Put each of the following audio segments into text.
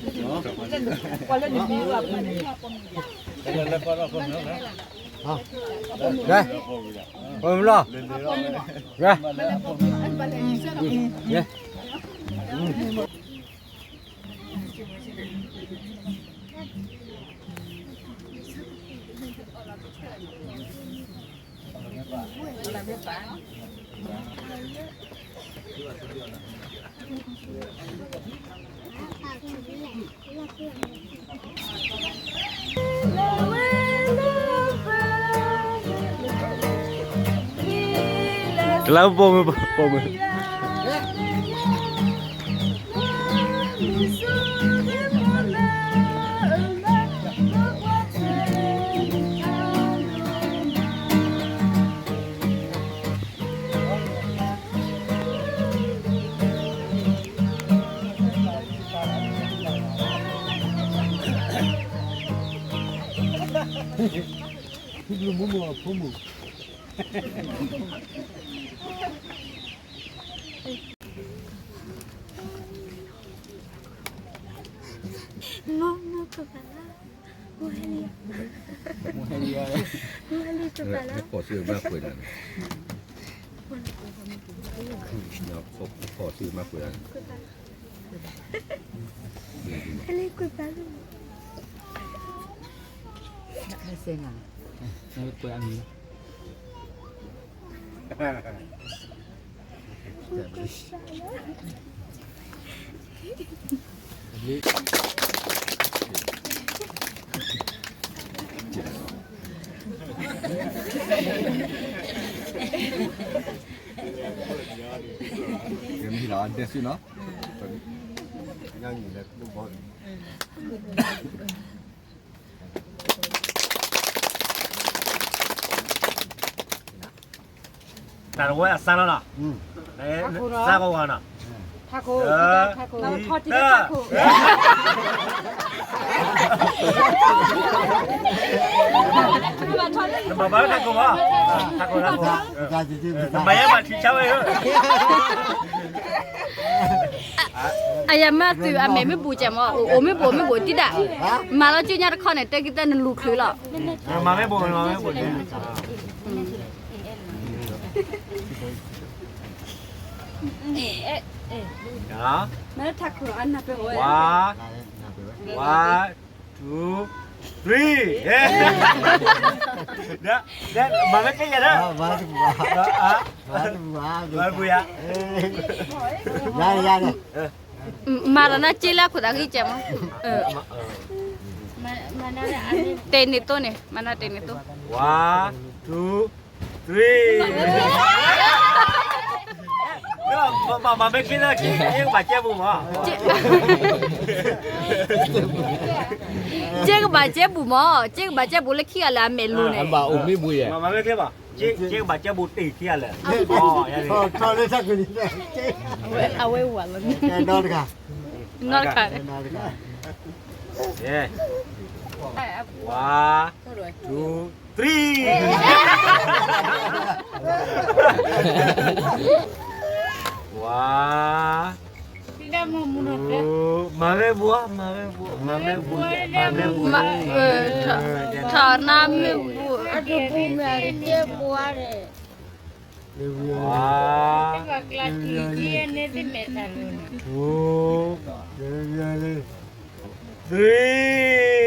ကဲ, ပိာ်မုၣ်လီၤ, ကဲ, ကဲ. ကလါပိာ်မုၣ်, ပိာ်မုၣ်. တၢ်တဝဲအစၢ်လီၤနီၤ, စၢ်ကဝီၤနီၤ, ထးခိၣ်, ထးခိၣ်, နဘၣ်ဘၣ်ထးခိၣ်ဘၣ်, ထးခိၣ်, ထးခိၣ်, နဘၣ်ယဲဘၣ်ထံဆါဝဲဧၢ. အယၤမၤသုးအမဲာ်မ့ၢ်ဘူးကဲမး, အိၣ်မ့ၢ်ဘူးမ့ၢ်ဘူးတံၢ်ဒၣ်, မၤလီၤကၠူညါတခီန့ၣ် တဲက့ၤတဲနလူၤချုးလီၤ. မၤမ့ၢ်ဘူး, မၤမ့ၢ်ဘူး, မ့ၢ်ထးခိၣ်အနၢ်ပၢၢ်ဝဲ, one, one, two, three. မၤမ့ၢ်ကဲယၤဒၣ်, မၤတပူၤဧါ, မၤတပူၤဧါ, မၤတပူၤဧါ, မၤတပူၤဧါ, မၤတပူၤဧါ, တဲန့ၣ်သိးန့ၣ်, မၤနၤတဲန့ၣ်သိး, one, two, three. မၤမ့ၢ်ကဲလၢခံ, ကဘၣ်ကဲဘူးမး, ကဲကဘၣ်ကဲဘူးမး, ကဲကဘၣ်ကဲဘူးလၢခံဂၤလၢအမဲာ်လူၤန့ၣ်, မၤမ့ၢ်ကဲဘၣ်, ကဲကဘၣ်ကဲဘူးတ့ၢ်ခံဂၤလၢ, အဝဲဝၤလီၤ, နီတခါ, one, two, three. ဝါ, မၤဝဲဘှီ, မၤဝဲဘှီ, မၤဝဲဘှီ, မၤဝဲဘှီ, ထီၣ်နါမ့ၢ်ဘှီ, ဝါ, two, three.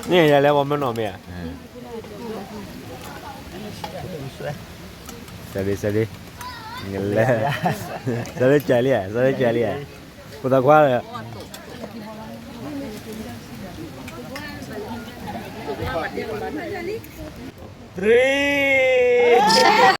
န့ၣ်ယလဲၤဝဲမနီၢ်မ့ၢ်ဧါ, စၤလ့, စၤလ့, လဲၤ, စၤလ့ကၢ်လံဧါ, စၤလ့ကၢ်လံဧါ, ဖိသၣ်ခွါလၢ three.